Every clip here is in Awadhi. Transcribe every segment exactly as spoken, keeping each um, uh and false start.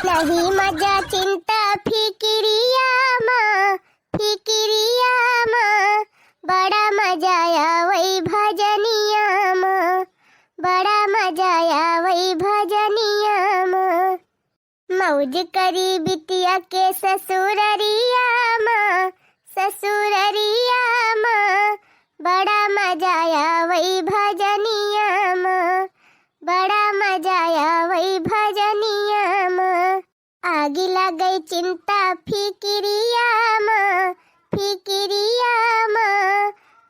नहीं मजा चिंता फिकिरिया मा, फिकिरिया मा, बड़ा मजा आवै भजनिया मा, बड़ा मजा आवै भजनिया मा। मौज करी बिटिया के ससुररिया मा, ससुररिया मा, बड़ा मजा आवै भजनिया मा, बड़ा मजा आवै भजनिया मा। आगी लगै चिंता फिकिरिया मा, फिकिरिया मा,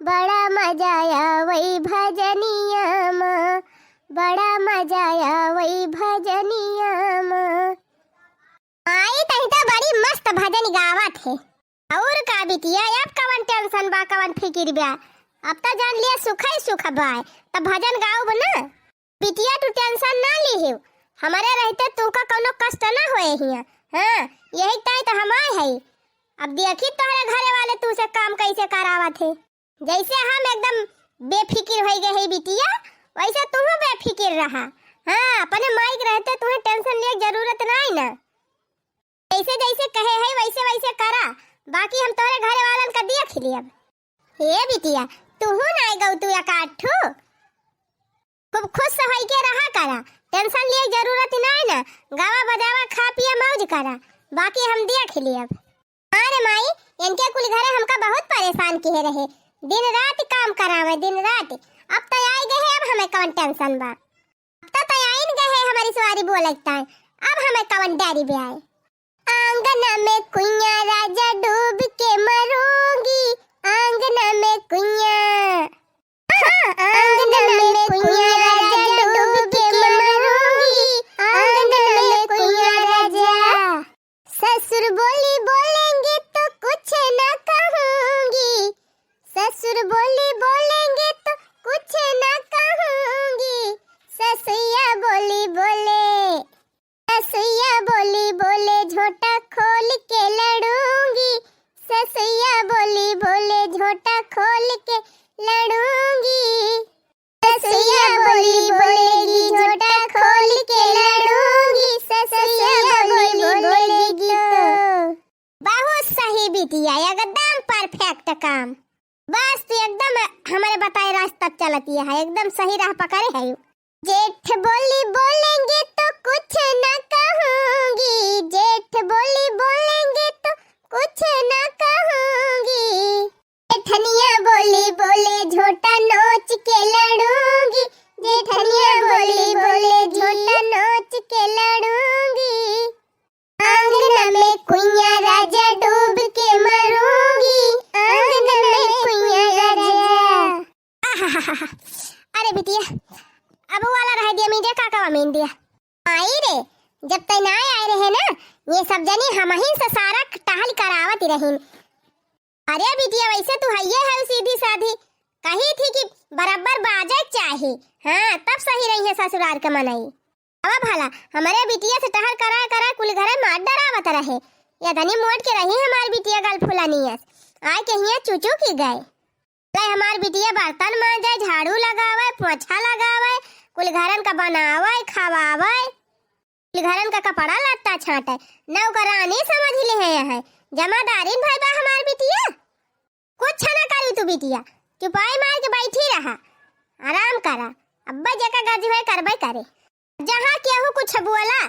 बड़ा मजा आवै भजनिया मा, बड़ा मजा आवै भजनिया मा। माई, तही तो बड़ी मस्त भजन गावत है। और का बिटिया, अब कवन tension बा, कवन फिकिर बा? अब तो जान लिया सुख ही सुख बा, तब भजन गाउब ना। बिटिया, तू tension ना लिहेउ, हमरे रहते तू का कौनो कष्ट ना होए हिया। हाँ, यही ताई तो हम आए हई। अब देखी तोहरे घरे वाले तू से काम कैसे करावत है। जैसे हम एकदम बेफिकिर होइ गए है बिटिया, वैसे तू बेफिकिर रहा। हाँ, अपने माई के रहते तुम्हें tension लिए जरूरत ना है ना। जैसे जैसे कहे है वैसे वैसे करा, बाकी हम तोहरे घरे वालन का देख लेब। ए बिटिया, तूहू ना गउ तू एक आध ठू। खूब खुश होइ के रहा करा, tension लिए जरूरत नाई ना, गावा बजावा, खा पिया मौज करा, बाकी हम देख लेब। हाँ रे माई, इनके कुल घरे हमका बहुत परेशान किहे रहे, दिन रात काम करावे, दिन रात। अब तो आइ गए है, अब हमें कौन tension बा? अब तो तयाइन गए है हमारी सवारी बोले ताई, अब हमें कवन डरी बे आए। आंगन में कुइया राजा डूब के मरूंगी, आंगन में कुइया। हाँ, आंगन में कुइया राजा डूब के मरूंगी, आंगन में कुइया राजा। ससुर बोली बोलेंगे तो कुछ ना कहूंगी, ससुर बोली बोलेंगे तो कुछ ना कहूंगी। ससुइया बोली बोले, ससुइया बोली बोले झोटा खोल के लड़ूंगी। ससुइया बोली बोले झोटा खोल के लड़ूंगी। ससुइया बोली बोलेगी झोटा खोल के लड़ूंगी, ससुइया बोली बोलेगी तो। बहुत सही बिटिया, एकदम perfect काम। बस तू एकदम हमारे बताए रास्ता चलती है, एकदम सही राह पकड़े है। जेठ बोली बोलेंगे तो कुछ ना कहूंगी, जेठ बोली बोलेंगे तो कुछ ना कहूंगी। जेठनिया बोली बोले झोटा नोच के लड़ूंगी, जेठनिया बोली बोले झोटा नोच के लड़ूंगी। आंगन में कुइया राजा डूब के मरूंगी, आंगन में कुइया राजा। आहाहाहा। अरे बिटिया, अब वाला रह दिया, मीडिया का कवा मेन दिया। आई रे, जब तै ना आए रहे ना, ये सब जनी हमहिन से सारा टहल करावत रहीन। अरे बिटिया, वैसे तू हइये है सीधी साधी, कही थी कि बराबर बाजे चाही, हाँ, तब सही रही है ससुरार के मनई। अब भला हमरे बिटिया से टहल कराए कराए कुल घरे मार डरावत रहे। या तनी मोट के रही हमार बिटिया गल फुलानियस, आए के हिया चुचू की गए। ले हमार बिटिया बर्तन मांजे, झाड़ू लगावे, पोछा लगावे, कुल घरन का बनावे, खवावे, कुल घरन का कपड़ा लत्ता छांटे, नौकरानी समझ ले है, है जमादारिन भई बा हमार बिटिया। कुछ ना करू तू बिटिया, चुपाई मार के बैठी रहा, आराम करा, अब्बा जेका गरज होए करबे करे। जहाँ केहू कुछ बोला,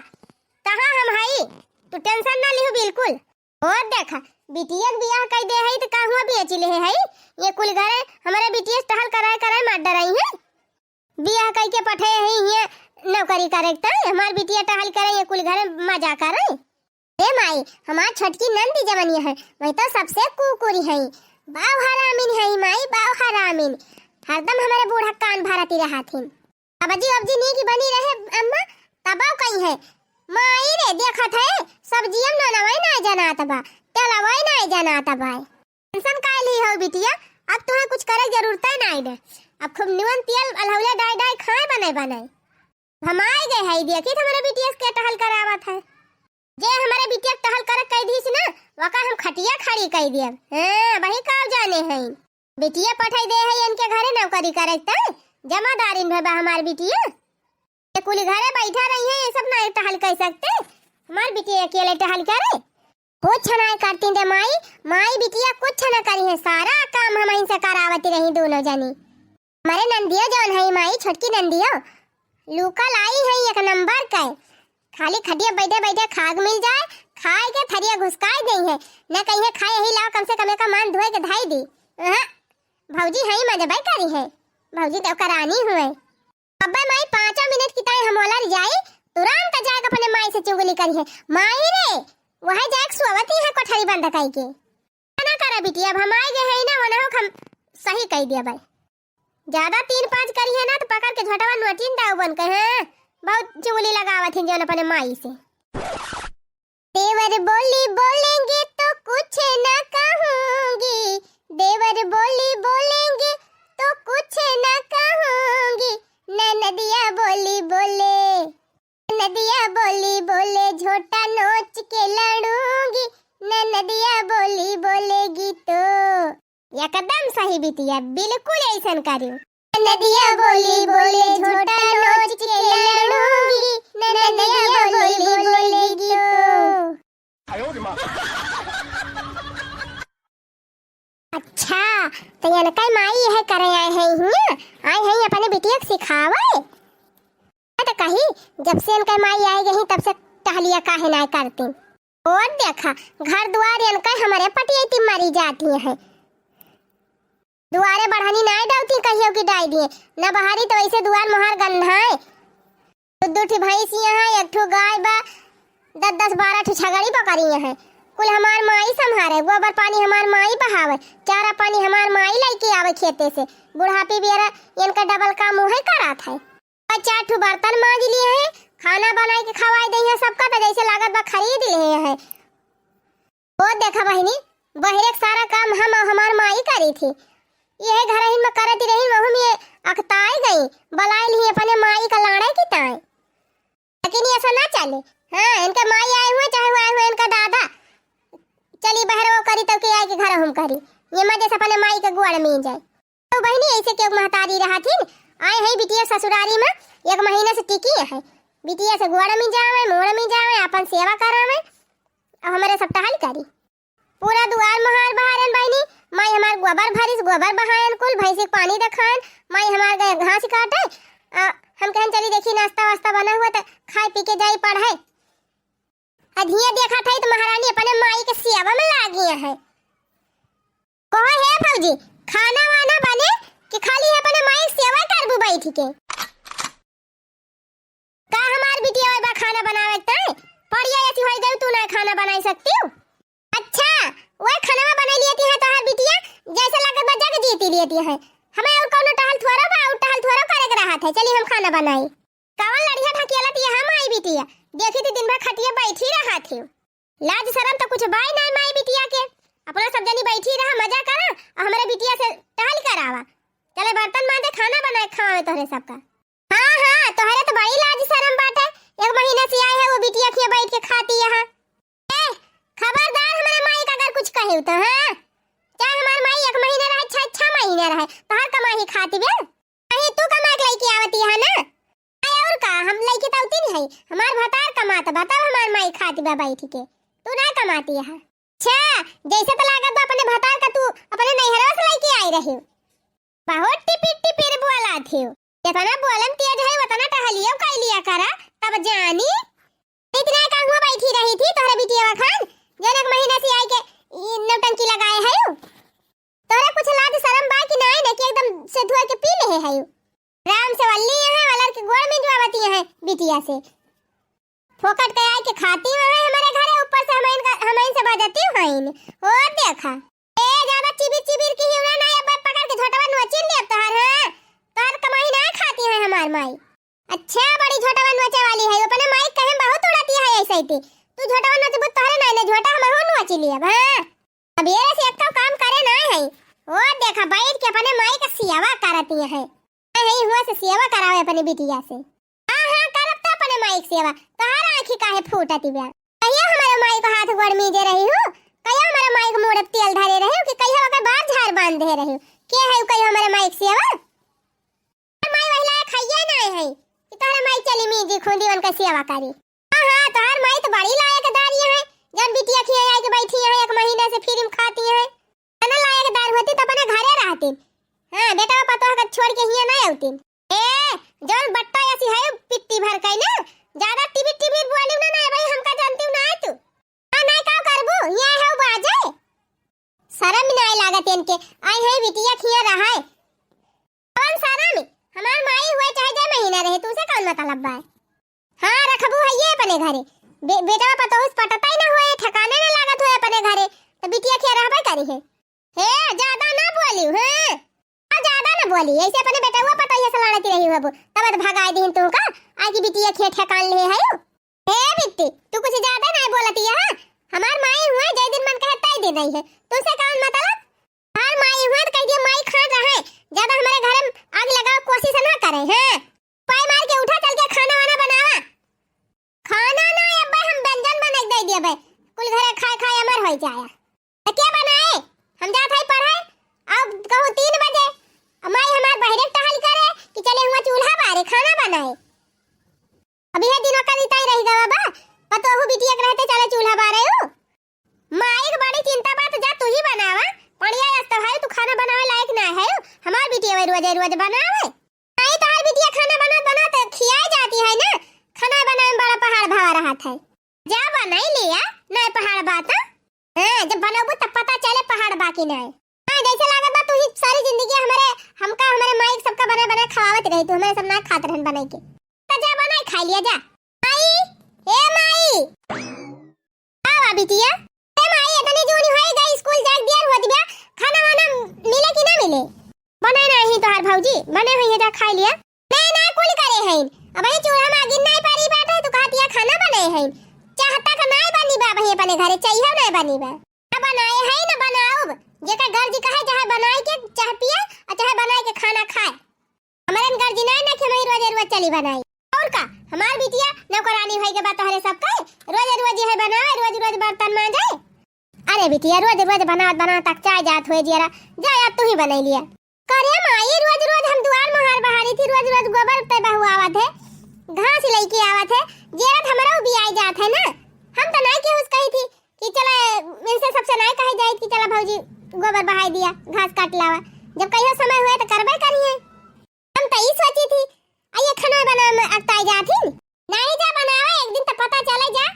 तहाँ हम हई, तू tension ना लिहू बिल्कुल। और देखा, बिटिया के बियाह कई दे हई त का हुआ बेच ले हई? ये कुल घरे हमरे बिटिया से टहल कराए कराए मार डराई है। बियाह कई के पठे हई हिया नौकरी करे त हमार बिटिया टहल करे, ये कुल घरे मजा करे। ए माई, हमार छोटकी नंदी जवनी है, वही तो सबसे कुकुरी है, बाव हरामिन है माई, बाव हरामिन। हरदम हमारे बूढ़ा कान भरती रहत हिन। सब्जी वब्जी नीक बनी रहे अम्मा, तबो कही है, "माई रे, देखत है, सब्जियम ननवई नाई जनात बा, तेलवई नाई जनात बा।" Tension काहे ली हो बिटिया, अब तुम्हें कुछ करे जरूरत ही नाई ने। अब खूब निमन तेल अलहौले डाई डाई खाए बनाए बनाए। हम आए गए है, देखी तो हमारे बिटिया के टहल करावत है। जे हमारे बिटिया के टहल करे कह दीस ना, वका हम खटिया खड़ी कह दियब। हाँ, वही काव जाने हैं। बिटिया पठाई दे है इनके घरे नौकरी करे त जमादारिन भई बा हमार बिटिया। ये कुली घरे बैठा रही है, ये सब ना टहल कर सकते। हमार बिटिया अकेले टहल करे? कुछ नाय करती दे माई, माई बिटिया कुछ न करी है, सारा काम हमहीं से करावती रही दोनों जनी। हमारे नंदिया जौन है माई, छोटकी नंदिया, लूका लाई है एक नंबर का। खाली खटिया बैठे बैठे खाग मिल जाए, खाए के थरिया घुसकाई देई है, न कहीं है खाए यही लाओ, कम से कम एक मान धोए के धाई दी। अहाँ, भौजी है मजबे करी है, भौजी तो करानी हुए। अब्बे माई पाँचों मिनट की ताई हम ओलर जाई, तुरंत जाके अपने माई से चुगली करी है। माई रे, वह जाके सोवती है कोठरी बंद कई के। ना करा बिटिया, अब हम आए गए हैं ना, वरना हम सही कह दिया भाई। ज्यादा तीन पाँच करी है ना तो पकड़ के झोटवा नोचिन दाऊ बन के, हैं? बहुत चुगली लगावत हैं जौन अपने माई से। देवर बोली बोलेंगे तो कुछ ना कहूंगी, देवर बोली बोलेंगे तो कुछ ना कहूंगी, ननदिया बोली बोले, ननदिया बोली बोले झोटा नोच के लड़ूंगी, ननदिया बोली बोलेगी तो। एकदम सही बिटिया, बिल्कुल ऐसन करियो। ननदिया बोली बोले झोटा नोच के लड़ूंगी, ननदिया बोली बोलेगी तो। अच्छा, तो इनका माई यह करे आए हैं हियाँ? आए हैं अपने बिटिया के सिखावे? तो कही, जब से इनका माई आए गई तब से टहलिया काहे ना करती। और देखा, घर दुआर इनका हमारे पटियती मरी जाती हैं। दुआरे बढ़नी नाय डालती, कहियो की डाई दिए। न बहारी तो वैसे दुआर मोहार गंधाए। दू दू ठी भैंसिया हैं, एक ठो गाय बा, दस दस बारह ठी छगड़ी बकरिया हैं। कुल हमार माई संभारे, गोबर पानी हमार माई बहावे, चारा पानी हमार माई लेके आवे खेते से। बुढ़ापी बेरा इनका डबल काम उहे करात है। और चार ठो बर्तन मांज लिए हैं, खाना बनाई के खवाई दे हैं सबका, तो जैसे लागत बा खरीद लिए हैं। ओ देखा बहिनी, बहरे के सारा काम हम और हमार माई करी थी। यह घरहिन में करती रही, वहू में अकताई गई, बुलाई ली अपने माई का लाड़े की ताई। लेकिन ये ऐसा ना चले। हाँ, इनका माई आए हुए, चाहे वो आए हुए इनका दादा, चली बहरे वो करी तब के आए के घर हम करी। ये मजे से अपने माई के गोड़ में जाए। तो बहिनी, ऐसे क्यों महतारी रहथिन? आए हैं बिटिया ससुरारी में, एक महीना से टिकी है। बिटिया से गोड़ में जावे, मोड़ में जावे, अपन सेवा करावे, और हमारे सब टहल करी। पूरा दुआर मोहार बहारन बहिनी, माई हमार गोबर भरिस, गोबर बहायन, कुल भैंसी के पानी देखायन, माई हमार गए घास काटे। आ, हम कहन चली देखी नाश्ता वास्ता बना हुआ तो खाए पी के जाई पढ़े। अधिया देखा था तो महारानी अपने माई के सेवा में लागी है। कहो, "हे भौजी, खाना वाना बने कि खाली अपने माई के सेवा करबू बैठ के?" का हमार बिटिया ओए बा खाना बनावे के ताई? पड़िया ऐसी होई गई, तू ना खाना बनाई सकती हो? अच्छा, वह खाना बनाई लेती है तोहार बिटिया, जैसे लागत बा जग जीती लेती है। हमें और कौनो टहल थोड़ा बा, और टहल थोड़ा करे के रहा था। चली हम खाना बनाई। कवन लड़िया ढकेलत ये हम आई बिटिया, देखी थी दिन भर खटिया बैठी रहा थी। लाज शरम तो कुछ बाय नाय माई बिटिया के। अपना सब जनी बैठी रहा, मजा करा, और हमारे बिटिया से टहल करावा। चले बर्तन मांजे, खाना बनाए, खावे तोहरे सबका। हाँ, हाँ, तोहरे तो बड़ी लाज शरम बाटे। एक महीना से आए है वो बिटिया खिया बैठ के खाती यहाँ। ए, खबरदार हमारे माई का अगर कुछ कहे तो, हाँ? चाहे हमार माई एक महीना रहे, छह, छह महीना रहे, तोहर कमाई खाती बे। कहीं तू कमा के लेके आवती है ना? अरे और का, हम लेके तो आवती नहीं है, हमार भतार कमात बा, तब हमार माई खाती बा बैठ के, तू ना कमाती है। अच्छा, जैसे तो लागत बा अपने भतार का तू अपने नैहरवा से लेके आई रही। बहुत टिपिर टिपिर बोला थे, जितना बोलन तेज है उतना टहलियो कर लिया करा, तब जानी। इतना का हुआ बैठी रही थी तोहरे बिटिया खान, जौन एक महीना से आई के ई नौटंकी लगाए है। तोहरे कुछ लाज शरम बा कि नाय, ना कि एकदम से धोए के पी लेहे है। राम से वल्ली यहाँ वालर के गोड़ में जुआवती है बिटिया से। फोकट के आए के खाती है हमारे घरे, ऊपर से हम इनका, हम इनसे बजती हैं। ओ देखा, ए ज्यादा चिबिर चिबिर की हिवड़ा ना, अब पकड़ के झोटवा नोचिन ले तोहर, हाँ? तोहर कमाई ना खाती है हमार माई। अच्छा, बड़ी झोटवा नोचे वाली है, अपने माई कहे में बहुत उड़ाती है ऐसे ही। तू झोटवा नोचबू तोहरे नाई ने झोटा हम हो नोची लियब, हाँ? अब ये से एक काम करे ना है। ओ देखा, बैठ के अपने माई का सेवा करती है। नहीं हुआ से सेवा करावे अपने बिटिया से। हाँ, हाँ, करब तो अपने माई के सेवा। तोहार आँखी काहे फूटती बा? कहिया हमारे माई को हाथ गोड़ मीजे रही हो? कहिया हमारे माई को मूड़ पे तेल धरे रही हो कि कहिया ओकर बार झाड़ बांध दे रही हो? के है कहिया हमारे माई के सेवा? माई वहिला खाइए ना है कि तोहरे माई चली मीजी खूंदी उनका सेवा करी। हाँ, तोहार माई तो बड़ी लायकदार है, जौन बिटिया खिया आइके बैठी है, एक महीना से free में खाती है। ना लायकदार होती तो अपने घरे रहती। हाँ, बेटवा पतोह का छोड़ के हियाँ ना आवती। ए, जौन बट्टा ऐसी है पिट्टी भर के ना, ज्यादा टिबिर टिबिर बोली ना, ना भाई, हमका जानती हूँ ना तू। हाँ, ना का करबू, यहाँ है बाजे। शर्म नाई लागत इनके, आई है बिटिया खिया रहा है। कौन शर्म? हमार माई हुए चाहे जय महीना रहे, तुमसे कौन मतलब बा? हाँ, रखबू है ये अपने घरे। बे-, बेटवा पतोहू से पटता ही ना हुए, ठिकाने ना लागत हुए अपने घरे, तो बिटिया खिया रहबे करी है। हे, ज्यादा ना बोली, हाँ? हाँ, ज्यादा ना बोली, ऐसे अपने बेटवा पतोहिया से लड़ती रही हुआ, तब तो भगाई दीन तू का, आज की बिटिया खिया ठिकान ले है। हे बिट्टी, तू कुछ ज्यादा ना बोलती है, हाँ? हमार माई हुए, जय दिन मन कहे तय दिन रही है, तुमसे कौन मतलब? हमार माई हुए तो कह दिया, माई खात रहे, ज्यादा हमारे घर में आग लगाओ कोशिश ना करे, हाँ? पाई मार के उठा, चल के खाना वाना बनावा। खाना ना, अब्बे हम व्यंजन बना के दे दिए बे, कुल घरे खाए खाए अमर हो जाया। तो क्या बनाए? हम जात है पढ़े, अब कहूँ तीन बजे, अब माई हमार बहरे टहल करे कि चले हुआ चूल्हा बारे खाना बनाए। अभी है दिनों का बिताई रही गवा बा, पतोहू बिटिया के रहते चले चूल्हा बारे हो। माई के बड़ी चिंता बा, तो जा तू ही बनावा। पढ़िया आज तो है, तू खाना बनावे लायक ना है, हमार बिटिया वही रोजे रोज बनावे। नहीं, तोहार बिटिया खाना बनात बनात खियाए जाती है ना, खाना बनावे में बड़ा पहाड़ भावा रहत है। जा बनाई लिया, नहीं पहाड़ बा तो। हाँ, जब बनबू तब पता चले पहाड़ बा कि नहीं। हाँ, जैसे लागत बा तू ही सारी जिंदगी हमारे, हमका, हमारे माई के सबका बना बना खवावत रही, तू हमारे सब ना खात रहन बनाई के। तो जा बनाई खा लिया जा। माई, ए माई। का बा बिटिया? ए माई, इतनी जूनी होई गई, स्कूल जाए दियर होत बिया, खाना वाना मिले कि ना मिले? बने नाही तोहार भौजी, बने होई है, जा खाई लिया। नहीं, ना कुल करे हैं। अब ये चूल्हा में आगिन नहीं पारी बाटे, तू कहत या खाना बने हैं। चाह तक नहीं बनी बा भाई अपने घरे, चाहिए नहीं बनी बा। ना बनाए हैं, ना बनाउब। जेकर गर्जी कहे चाहे बनाए के चाह पिए और चाहे बनाए के खाना खाए। हमरन गर्जी नहीं ना कि हम रोज रोज चली बनाई। और का, हमार बिटिया नौकरानी होई के बा तोहरे सबके, रोज रोज है बनावे, रोज रोज बर्तन मांजे। अरे बिटिया, रोज रोज बनावत बनावत अकचाय जात हुए जियरा, जा यार तू ही बनाई लिया। करे माई, रोज रोज हम दुआर मोहार बहारी थी, रोज रोज गोबर ते बहुआवत है, घास लइके आवत है, जियरा तो हमरो उबियाई जात है ना। हम तो नाई केहू से कही थी कि चला, इनसे सबसे नाई कहे जाए कि चला भौजी गोबर बहाई दिया, घास काट लावा, जब कहियो समय हुए तो करबे करिए। हम तो ई सोची थी, आ ये खाना बनावे में अकताई जात ही। नहीं जा बनावे, एक दिन तो पता चले जा।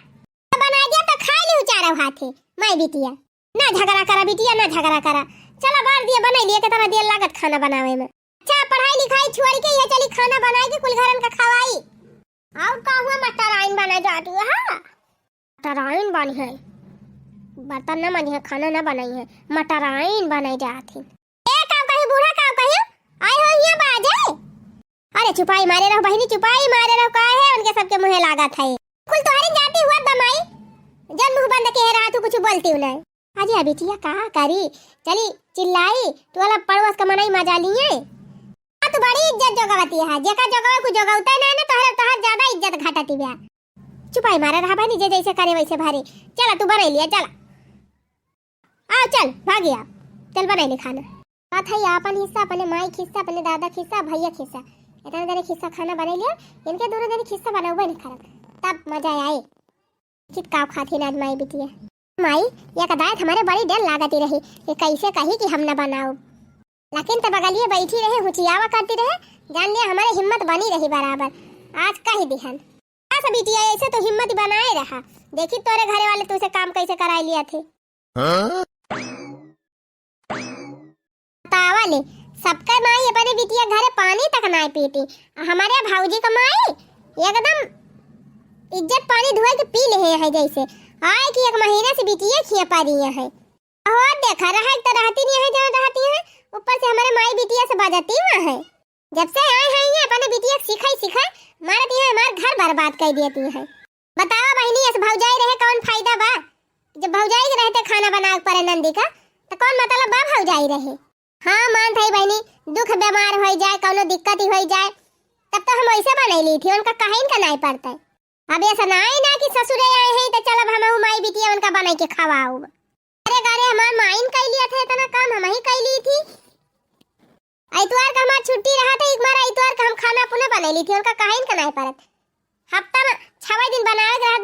तो बनाई दिया तो खाई ली चारों हाथे, माई बिटिया। ना झगड़ा करा बिटिया, ना झगड़ा करा। चला बार दिया बनाई लिए, कितना देर लागत खाना बनावे में। अच्छा, पढ़ाई लिखाई छोड़ के ये चली खाना बनाई के कुल घरन का खवाई। और का हुआ, मटराइन बना जाती है, हाँ? मटराइन बनी है, बर्तन ना मनी है, खाना ना बनाई है, मटराइन बनाई जात ही। ए, का कही बूढ़ा, का कही? आई हो हिया बाजे। अरे चुपाई मारे रहो बहिनी, चुपाई मारे रहो, काहे उनके सबके मुँहे लागत है? कुल तोहरी जाति हुआ बा माई, जन मुँह बंद के रहा तू, कुछ बोलती हूँ नहीं। अरे बिटिया का करी, चली चिल्लाई, तू वाला पड़ोस का मनई मजा लिए। आ तू बड़ी इज्जत जोगावती है, जेका जोगावे को जोगावता है ना, ना तोहरे, तोहर ज्यादा इज्जत घटती बा। चुपाई मारे रहा बहिनी, जे जैसे करे वैसे भरे। चला तू बनाई लिया, चला। आओ चल, भाग गया। चल बनाई ले खाना। बात है आपन हिस्सा, अपने माई के हिस्सा, अपने दादा के हिस्सा, भैया के हिस्सा, इतना जने के हिस्सा खाना बनाई लिया। इनके दोनों जने के हिस्सा बनावे नहीं खाना, तब मजा आए। चित काव खाती ना आज माई बिटिया। माई, या कदायत हमारे बड़ी डर लागती रही कि कैसे कही कि हम न बनाओ, लेकिन तब बगलिए बैठी रहे, हुचियावा करती रहे, जान लिया हमारे हिम्मत बनी रही बराबर। आज कही दिहन। बस बिटिया, ऐसे तो हिम्मत बनाए रहा, देखी तोरे घरे वाले तुझसे काम कैसे कराए लिया थे। हाँ? बतावा ले, सबका माई अपने बिटिया घरे पानी तक नाय पीती, आ हमारे भौजी का माई एकदम इज्जत पानी धोए के पी ले है जैसे। आए कि एक महीने से बिटिया खिया पा रही है। और देखा, रहा तो रहती नहीं है जहाँ रहती है, ऊपर से हमारे माई बिटिया से बजाती हुआ है। जब से आए हैं ये अपने बिटिया के सिखाई सिखाई मारती है, हमार घर बर्बाद कर देती है। बतावा बहिनी, ऐसे भौजाई रहे कौन फायदा बा? जब भौजाई के रहते खाना बनावे के पड़े नंदी का, तो कौन मतलब बा भौजाई रहे? हाँ, मानत हई बहिनी, दुख बीमार होई जाए, कौनो दिक्कत ही होई जाए, तब तो हम वैसे बनाई ली थी, उनका कहे इनका नाई पड़ता है। अब ऐसा नाई ना कि ससुरे आए हैं तो चल अब हम माई बिटिया उनका बनाई के खवाओ। अरे गारे, हमार माइन कई लिया था इतना काम, हम ही कई ली थी। इतवार का हमार छुट्टी रहा था, एक बार इतवार का हम खाना अपने बनाई ली थी, उनका कहे इनका नाई पड़त। हफ्ता में छवे दिन बनावे के रहा,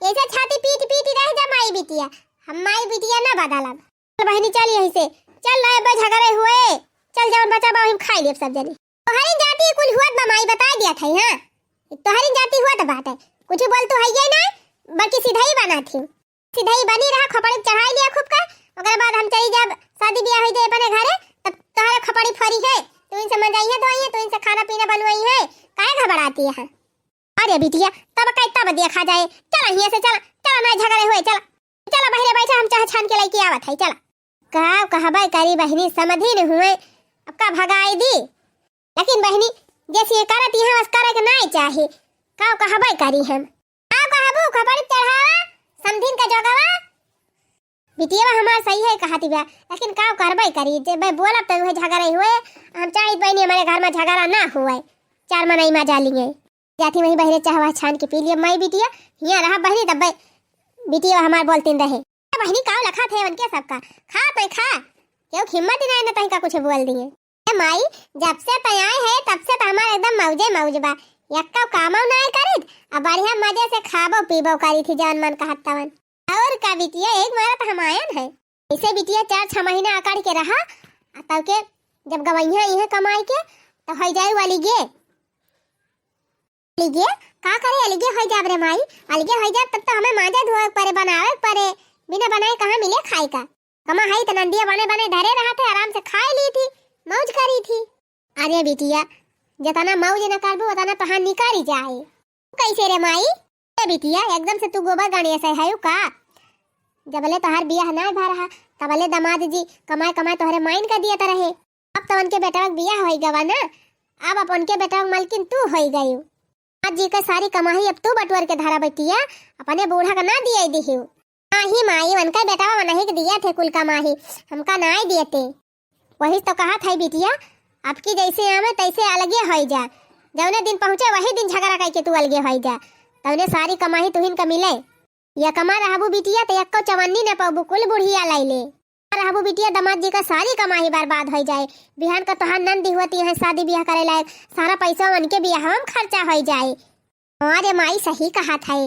ऐसे छाती पीट पीट रह जा माई बिटिया, हम माई बिटिया ना बदलब। चल बहिनी, चल यहीं से, चल, ले बे झगड़े हुए, चल जवन बचा बा हम खाई लेब सब जने। तोहरी जाति कुल हुअत बा माई, बताई दिया था, हाँ, तोहरी जाति हुअत बाटे, कुछ बोल तू है ये ना, बल्कि सीधा ही बना थी। सीधई बनी रहा, खोपड़ी पे चढ़ाई लिया खूब का। ओकरे बाद हम चली जाब, शादी बियाह होई जाए अपने घरे, तब तोहरे खोपड़ी फरी है, तू इनसे मंजाई है, धोई है, तू इनसे खाना पीना बनवाई है, काहे घबराती है? अरे बिटिया, तब का तब देखा जाए, चला हियां से, चला, चला, ना झगड़े हुए, चला, चला बहरे बैठा, हम चाह छान के लेके आवत है, चला। का कहबे करी बहिनी, समधी न हुए, अब का भगाई दी? लेकिन बहिनी, जैसे ये करत यहाँ बस करे के नाई चाही, का कहबे करी हम। का कहबू, खपड़ी चढ़ावा, समधिन का जोगवा। बिटिया हमार सही है कहती बा, लेकिन का करबे करी, जे मैं बोलब त उहे झगड़ा ही हुए। हम चाहित बहिनी हमारे घर में झगड़ा ना हुए, चार मनई मा जालिए। जाती वहीं बहरे चाहवा छान के पी लिए माई बिटिया, हियां रहा बहिनी तब बिटिया हमार बोलतीन रहे। बहिनी काव लखा थे उनके सबका, खा तै खा, केहू हिम्मत ही नहीं ना तहीं का कुछ बोल दिए। ए माई, जब से तै आए है तब से त हमार एकदम मौजे मौज बा, यक्का कामो नाय करित, अब बढ़िया मजे से खाबो पीबो करी थी जवन मन कहत तवन। और का बिटिया, एक मारा त हम आयन है, इसे बिटिया चार छह महीना अकड़ के रहा, आ तब के जब गवैया इहे कमाई के त हो जाए वाली गे। अलगे? का करे अलगे होई जाब रे माई? अलगे होई जाब तब तो हमें मांजे धोए के परे, बनावे के परे। बिना बनाए कहाँ मिले खाए का? कमा हई त नंदिया बने बने धरे रहा थे, आराम से खाए ली थी, मौज करी थी। अरे बिटिया, जतना मौज न करबू उतना तोहार निकारी जाए। कैसे रे माई? ए बिटिया, एकदम से तू गोबर गणेश है, है का? जबले तोहार बियाह ना भा रहा, तबले दामाद जी कमाए कमाए तोहरे माइन का दियत रहे। अब तो उनके बेटवा के बियाह होई गवा ना, अब अपन के बेटवा के मालकिन तू होई गयू। आज जी का सारी कमाई अब तू बटोर के धरा बिटिया, अपने बूढ़ा का ना दिए दिहियो। नाही माई, उनका बेटवा मनही के दिए थे कुल कमाई, हमका नाई दिए थे। वही तो कहा था बिटिया, अब की जैसे आवे तैसे अलगे होई जा, जौने दिन पहुँचे वही दिन झगड़ा करके तू अलगे होई जा, तौने सारी कमाई तुहिन का मिले। या कमा रहबू बिटिया, त एक्को चवन्नी न पउबू, कुल बुढ़िया लइले। रहबू बिटिया, दामाद जी का सारी कमाई बर्बाद होइ जाए। बिहान का तोहार नंदी हुअती हैं शादी बियाह करे लायक, सारा पैसा उनके बियाह में खर्चा होइ जाए। हाँ रे माई, सही कहा था।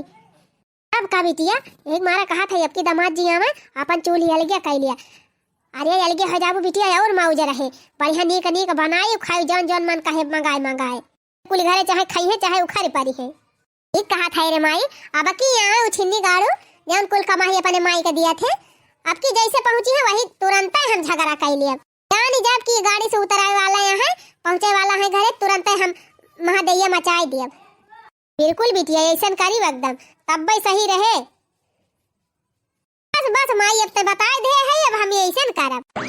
अब का बिटिया, एक मारा कहा था, अब की दामाद जी आवे, अपन चूल्ही अलगे कइ लिया। अरे अलगे होइ जाबू बिटिया, और मौज रहे, बढ़िया नीक नीक बनाई खाई, जौन जौन मन कहे मंगाए मंगाए। कुल घरे चाहे खइहे चाहे उखर परी है। ठीक कहा था रे माई, अब की यहाँ उछिन्नी गाड़ू, जौन कुल कमाई अपने माई के दिया थे, अब की जैसे पहुँची है वही तुरंत हम झगड़ा कर लिए। जानी जाब कि गाड़ी से उतराए वाला यहाँ है, पहुँचे वाला है घरे, तुरंत हम महादैया मचाए दियब। बिल्कुल बिटिया, ऐसन करी एकदम, तब भी सही रहे। बस बस माई, अब ते बताए दे है, अब हम ऐसन करब।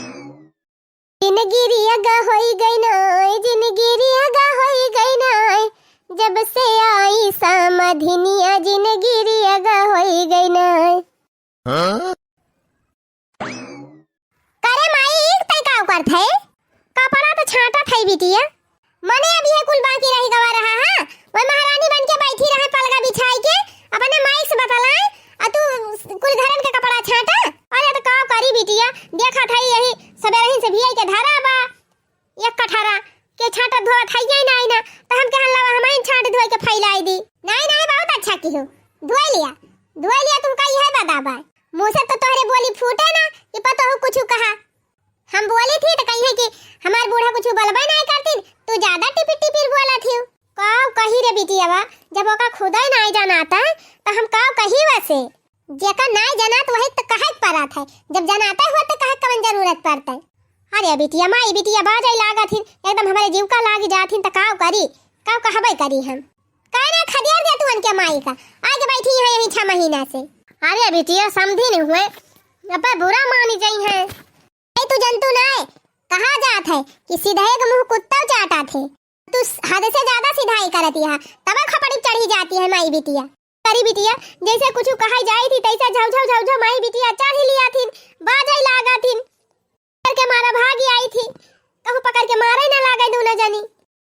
जिनगी रियगा होई गई नाय, जिनगी रियगा होई गई नाय, जब से आई समधिनिया जिनगी रियगा होई गई नाय। हाँ? करे माई, एक तय का करत है? कपड़ा तो छांटत है बिटिया। मने अब यह कुल बाकी रही गवा रहा है, वह महारानी बन के बैठी रहे पलगा बिछाई के, अपने माई से बतलाए, आ तू कुल घरन के कपड़ा छांटा। अरे तो का करी बिटिया, देखा था यही सबेरही से भियाई के धरा बा, एक कठरा के छांटत धोवत है ये नाई ना, तो हम कहन लगा हम ही छांट धोए के फैलाई दी। नाई नाई, बहुत अच्छा की हो, धोए लिया, धोए लिया, तुमका यह बता बा। मुँह से तो तोहरे बोली फूटे ना कि पतोहू कुछ कहा। हम बोली थी तो कहिए कि हमार बूढ़ा कुछ बोलबे नहीं करतीन, तू ज्यादा टिपिर टिपिर बोला थी। काव कही रे बिटियावा, जब ओका खुदे नहीं जानाता तो हम काव कही वैसे? जेका नहीं जनात वही तो कहे के पड़त है, जब जनाते हुआ तो कहे कवन जरूरत पड़ते? अरे बिटिया, माई बिटिया बाजै लागत हिन, एकदम हमारे जीव का लाग जात हिन, तो काव करी, काव कहबे करी हम। काहे ना खदेड़ दे तू उनके माई का, आके बैठी है यहीं छह महीना से। अरे बिटिया समधी नहीं हुए, अब बुरा मानी जाई है। ए, तू जंतु ना है, कहा जात है कि सिधाए के मुंह कुत्ता चाटा थे। तू हद से ज्यादा सिधाई करती है, तब खपड़ी चढ़ी जाती है माई बिटिया। करी बिटिया, जैसे कुछ कहा जाई थी, तैसे झौ झौ झौ झौ माई बिटिया चढ़ लिया थी, बाजै लागा थी। पकड़ के मारा भागी आई थी, कहूँ पकड़ के मारे ना लागे दूना जनी।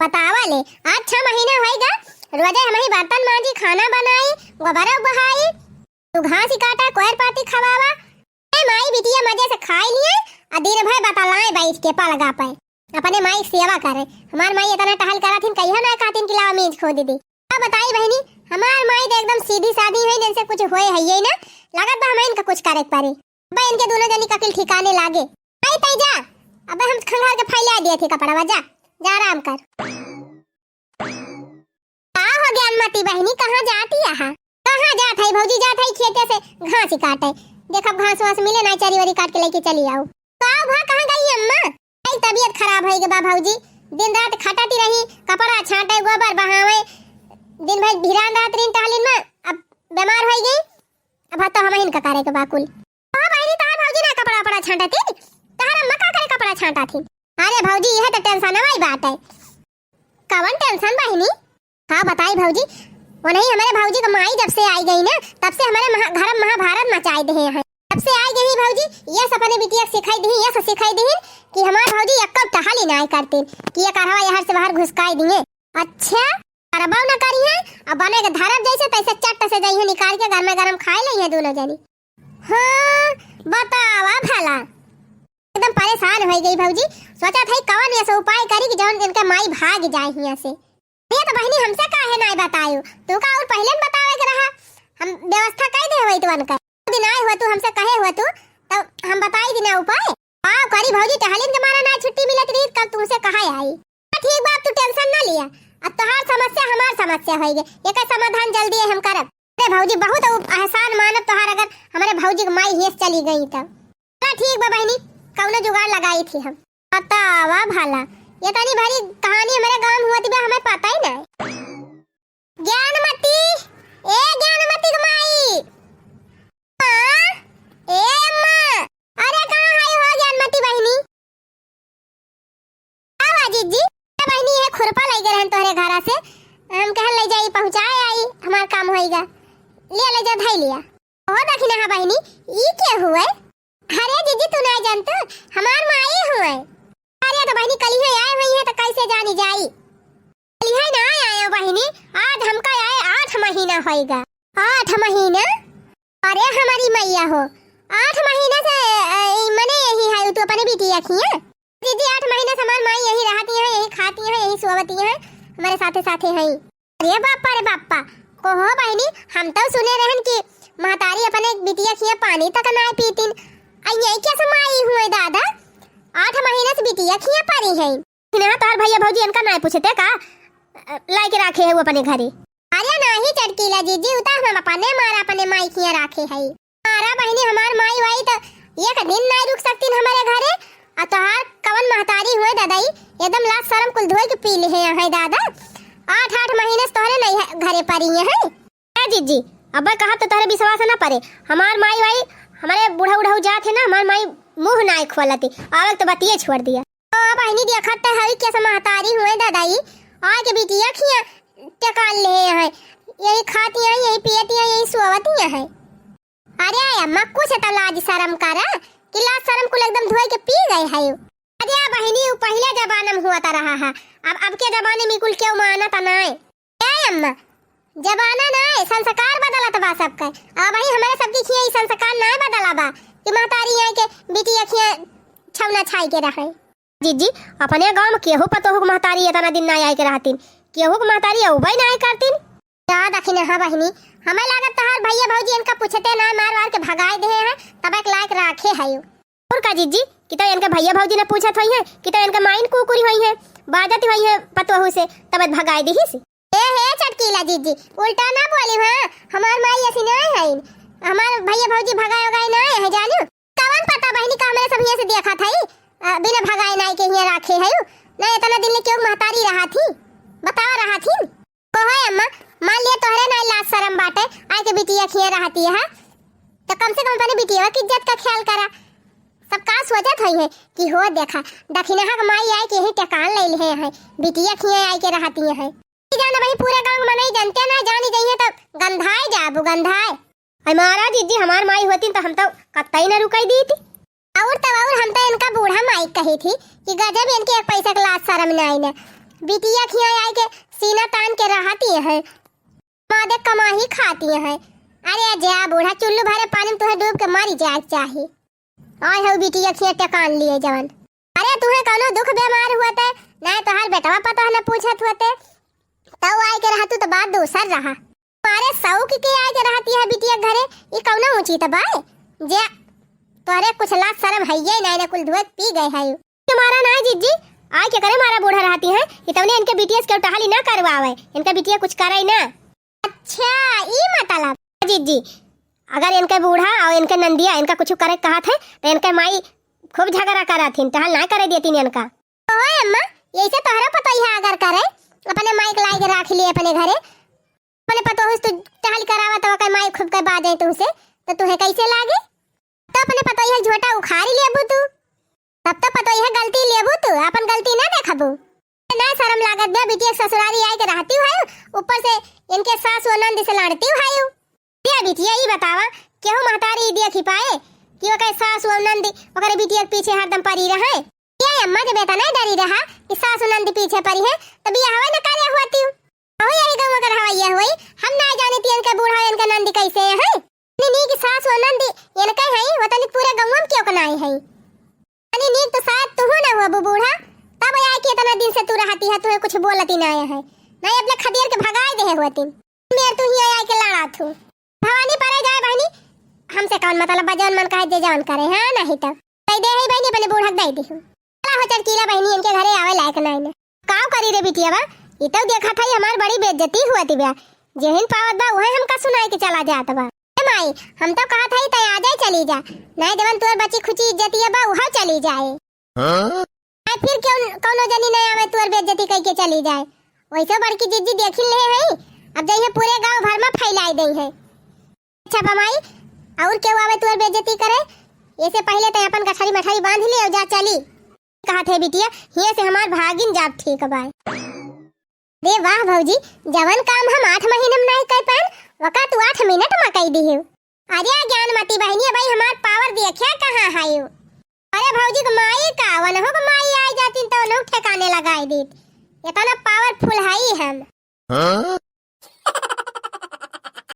बतावा ले, आज छह महीना होएगा, रोजे हम ही बर्तन मांजी, खाना बनाई, गोबर बहाई, तू घास ही काटा, कोयर पाती खवावा। ए माई बिटिया मजे से खाई लिए, आ दिन भर बतलाए बैठ के पलगा पे, अपने माई के सेवा करे। हमार माई इतना टहल करा थी, कहिया ना कहतीन कि लावा मेज खोद दी। अब बताई बहिनी, हमार माई तो एकदम सीधी सादी है, इनसे कुछ होए है ही ना। लागत बा हमहिन का कुछ करे के पड़ी। अब इनके दोनों जनी का अकिल ठिकाने लागे। आई तई जा, अब हम खंगार के फैला दिए थे कपड़ा, जा, जा आराम कर। का हो ज्ञानमती बहिनी, कहाँ जाती यहाँ? कहाँ जात है भौजी? जात है खेते से घास ही काटे। देखब घास वास मिले ना, चरी वरी काट के लेके चली आऊ। का भा, कहाँ गई अम्मा? आई तबीयत खराब होई गे बा भौजी, दिन रात खटती रही, कपड़ा छाटे, गोबर बहावे, दिन भर भिरान रहत रही टहलिन में, अब बीमार होई गई। अब तो हमहिन का करे के बा कुल। ओ बहिनी, तहार भौजी ना कपड़ा उपड़ा छांटत ही, तहार अम्मा का करे कपड़ा छांटत ही? अरे भौजी, यह तो टेंशन वाली बात है। कवन टेंशन बहिनी? हाँ बताई भौजी, वो नहीं, हमारे भौजी का माई जब से आई गई ना, तब से हमारे महा-, घर में महाभारत मचाई दिए हैं। जब से आई गई भौजी, ये सब अपने बिटिया के सिखाई दी, ये सब सिखाई दी कि हमारे भौजी एक्को टहली ना करती, कि ये करवा यहर से बाहर घुसकाई दिए। अच्छा, करबो न करिहे, अब बने के धरब जैसे तैसे चट्ट से जइहे निकाल के गरमे गरम खाए लइहे दोनों जनी। हाँ, बतावा भला। एकदम परेशान होइ गई भौजी, सोचत है कवन ऐसे उपाय करी कि जौन इनके माई भाग जाए हियां से। ये तो बहिनी हमसे काहे नाय बतायो, तू का और पहले न बतावे के रहा, हम व्यवस्था कई दे होई तुअन का। दिन आए हुआ तू हमसे कहे हुआ तू, तब हम बताई दिना उपाय। का करी भौजी, टहलिन के मारा ना छुट्टी मिलत रही, कल तुमसे कहा आई। ठीक बा, अब तू टेंशन ना लिया, अब तोहार समस्या हमार समस्या होई गे, एकर समाधान जल्दी हम करब। अरे भौजी, बहुत उ-, एहसान मानब तोहार, अगर हमारे भौजी के माई हियस चली गई तब। चला ठीक बा बहिनी, कौनो जुगाड़ लगाई थी हम। बतावा भला, ये तनी भरी कहानी हमारे गांव में हुआ थी बा, हमें पता ही ना। ज्ञानमती, ए ज्ञानमती के माई, हाँ, ए अम्मा, अरे कहाँ आई हो ज्ञानमती बहिनी? का हुआ जीजी? ए बहिनी, ये खुरपा लई गए रहन तोहरे घरा से, हम कहन ले जाई पहुँचाए आई, हमार काम होइगा, ले ले जा धई लिया। ओ दखिना बहिनी, ई के हुए? अरे जीजी, तू ना जानत, हमार माई हुए। अरे तो बहिनी, कलिहे आए हुई है तो कैसे जानी जाई? कलिहे ना आए बहिनी, आज हमका आए आठ महीना होइगा। आठ महीना? अरे हमारी मैया हो, आठ महीना से, अ, ई मने यही है, तू अपने बिटिया खिया? जीजी, आठ महीना से हमार माई यही रहती है, यही खाती है, यही सोवती है, हमारे साथे साथे है। अरे बापा रे बापा, कहो बहिनी, हम तो सुने रहन कि महतारी अपने बिटिया खिया पानी तक ना पीतीन। आ ये कैसे माई हुए दादा? आठ महीने से बिटिया खिया परी है। ना तोहर भैया भौजी इनका ना पूछते का? अ, लाई के राखे है वो अपने घरे। अरे नाही चटकीला जीजी, उ तो हम अपने मारा अपने माई खिया राखे है। अरे बहिनी, हमार माई वाई तो एक दिन नाई रुक सकतीन हमारे घरे। आ तोहार कवन महतारी हुए दादाई, एकदम लाज शरम कुल धोए के पी ले हैं दादा। आठ आठ महीने से तोहरे नहीं है, घरे परी हैं। ए जीजी, अब कहा तो तोहरे विश्वास ना परे। हमार माई वाई, हमारे बूढ़ा उढ़ऊ जात है ना, हमार माई मुंह नाई खोलती, आवक तो बतिये छोड़ दिया। ओ बहिनी, देखत तो हई कैसे महतारी हुए दादाई, आके बिटिया खिया टेकान ले हैं, यही खाती हैं, यही पियती हैं, यही सोवती हैं। अरे अम्मा, कुछ तो लाज शरम करा, कि लाज शरम कुल एकदम धोए के पी गए है। अरे बहिनी, उ पहले जमाना में हुआ था रहा है, अब, अब के जमाने में कुल क्यों माना था ना? ए अम्मा, जमाना ना है, संस्कार बदलत बा सबके। अब भाई हमारे सबके खिया ई संस्कार ना बदला बा कि महतारी आए के बिटिया खिया छौना छाई के रहे। जीजी, अपने गांव में केहू पतोहू के महतारी इतना दिन ना आए के रहतीन, केहू के महतारी अउबे ना आए करतीन। याद रखी ना, हाँ बहिनी, हमें लागत तोहार भैया भौजी इनका पूछते ना, मार वार के भगाए दे हैं, तब एक लायक राखे है यू। और का जीजी, कि तो इनके भैया भौजी ने पूछत होई है, कि तो इनके माइन कुकुरी होई है, बाजत होई है पतोहू से, तब भगाए दीही से। ए हे चटकीला जीजी, उल्टा ना बोली, हाँ, हमार माई ऐसी ना है, हमार भैया भौजी भगाए उगाए ना है, जानू। कवन पता बहिनी का हमरे सब हियां से देखा था ही, अ, बिना भगाए नाई के हियां राखे है यू। ना इतना दिन ले क्यों महतारी रहा थी, बतावा रहा थी। कहो अम्मा, मान लिया तोहरे नाई लाज शरम बाटे, आए के बिटिया खिया रहती है, तो कम से कम अपने बिटिया की इज्जत का ख्याल करा। सब का सोचत होई है कि हो देखा, दखिनहा के माई आए के यही टेकान ले ले है, बिटिया खिया आए के रहती है। ई जाना भाई, पूरे गांव के मनई जानते ना, जानी जाइए तो गंधाए जाबू, गंधाए। अरे महाराज जी, हमार माई होती तो हम तो कत्ता ही ना रुकाई दी थी। और तब और हम तो इनका बूढ़ा माई कही थी कि गजब इनके एक पैसा के लाज शरम नाई ना। बिटिया खिया आई के सीना तान के रहती है, मादे कमाही खाती है। अरे जा बूढ़ा, चुल्लू भरे पानी में तुहे डूब के मरी जाए के चाही। आय हो बिटिया खिया टेकान लिए जवन। अरे तुहे कौनो दुख बीमार हुआ ते, ना तोहार बेटवा पतोह न पूछत हुआ ते, तब आए के रहतू तो बात दूसर रहा। तोहरे सौक के आए के रहती है बिटिया घरे, ई कौनो ऊँची त बाय? जे तोहरे कुछ लाज शरम हइये नाहीं, ना कुल धोए पी गए है। तुम्हारा ना जिज्जी, आए के करे मारा बूढ़ा रहती है कि तवने इनके बिटिया से केहू टहली ना करवावे, इनके बिटिया कुछ करे ना। अच्छा, ई मतलब। जिज्जी, अगर इनके बूढ़ा और इनके नंदिया इनका कुछ करे कहत है, तो इनके माई खूब झगड़ा करत हिन, टहल ना करे देती इनका। ओए अम्मा, यैसे तोहरा पतोहिया अगर करे, अपने माई के लाई के राख लिए अपने घरे, अपने पतोहू से तू टहल करावा तो ओकर माई खूब के बाजे तुमसे, तो तुहे कैसे लागे? तो अपने पतोहिया झोटा उखाड़ी लेबू तू, तब तो पतोहिया गलती लेबू तू, अपन गलती ना देखबू। ना शरम लागत बे, बिटिया के ससुरारी आए के रहती है, ऊपर से इनके सास व नंद से लड़ती है। ए बिटिया, ई बतावा, केहू महतारी ई देखी पाए कि ओकर सास व नंद ओकर बिटिया के पीछे हरदम परी रहे? ए अम्मा, जब इतना डरी रहा कि सास व नंद पीछे परी है, तब बियाहवा न करे होती। अहो, यही गाँव का रहवैया होई, हम ना जानी थी इनका बूढ़ा, इनका नंद कैसे है। इतनी नीक सास व नंद इनके है, वतनी पूरे गाँव में क्यों के नाई है। इतनी नीक तो शायद तू ना हुआ बूढ़ा, तब आए कि इतना दिन से तू रहती है, तुहे कुछ बोलती ना आया है, नहीं अपने खदेर के भगाए दे होती। मेर तू ही आया के लड़ा थू। भवानी परे जाए बहनी, हमसे कौन मतलब बा, जौन मन कहे जे जौन करे, हाँ, नहीं तो दे दे है बहनी, अपने बूढ़ा के दे दे। चला हो चटकीला बहनी, इनके घरे आवे लायक नहीं ने। काव करी रे बिटिया बा, ई तो देखा था हमार बड़ी बेइज्जती हुआ थी बा। जेहिन पावत बा उहे हमका सुनाई के चला जात बा। ए माई, हम तो कहा था तय आ जाए चली जा, नहीं देवन तोर बची खुची इज्जतिया बा उहे चली जाए। हाँ? आए फिर क्यों कौनो जनी नहीं आवे तोर बेइज्जती कह के चली जाए। वैसे बड़की जिज्जी देखिन ले है, अब जइहे पूरे गांव भर में फैलाई दे है। अच्छा बा माई, और केहू आवे तोर बेइज्जती करे, ऐसे पहले तय अपन गठरी मठरी बांध ले और जा चली। कहा थे बिटिया, हिये से हमार भागिन जाब ठीक बा। रे वाह भौजी, जवन काम हम आठ महीने में नहीं कर पाएन, वका तू आठ मिनट में कह दिहे। अरे ज्ञानमती बहनी, भाई हमार पावर देखिया कहाँ है यू। अरे भौजी के माई का, वनहु के माई आई जाती तो उनहु ठिकाने लगाई दीत। इतना पावरफुल है ही हम। हाँ?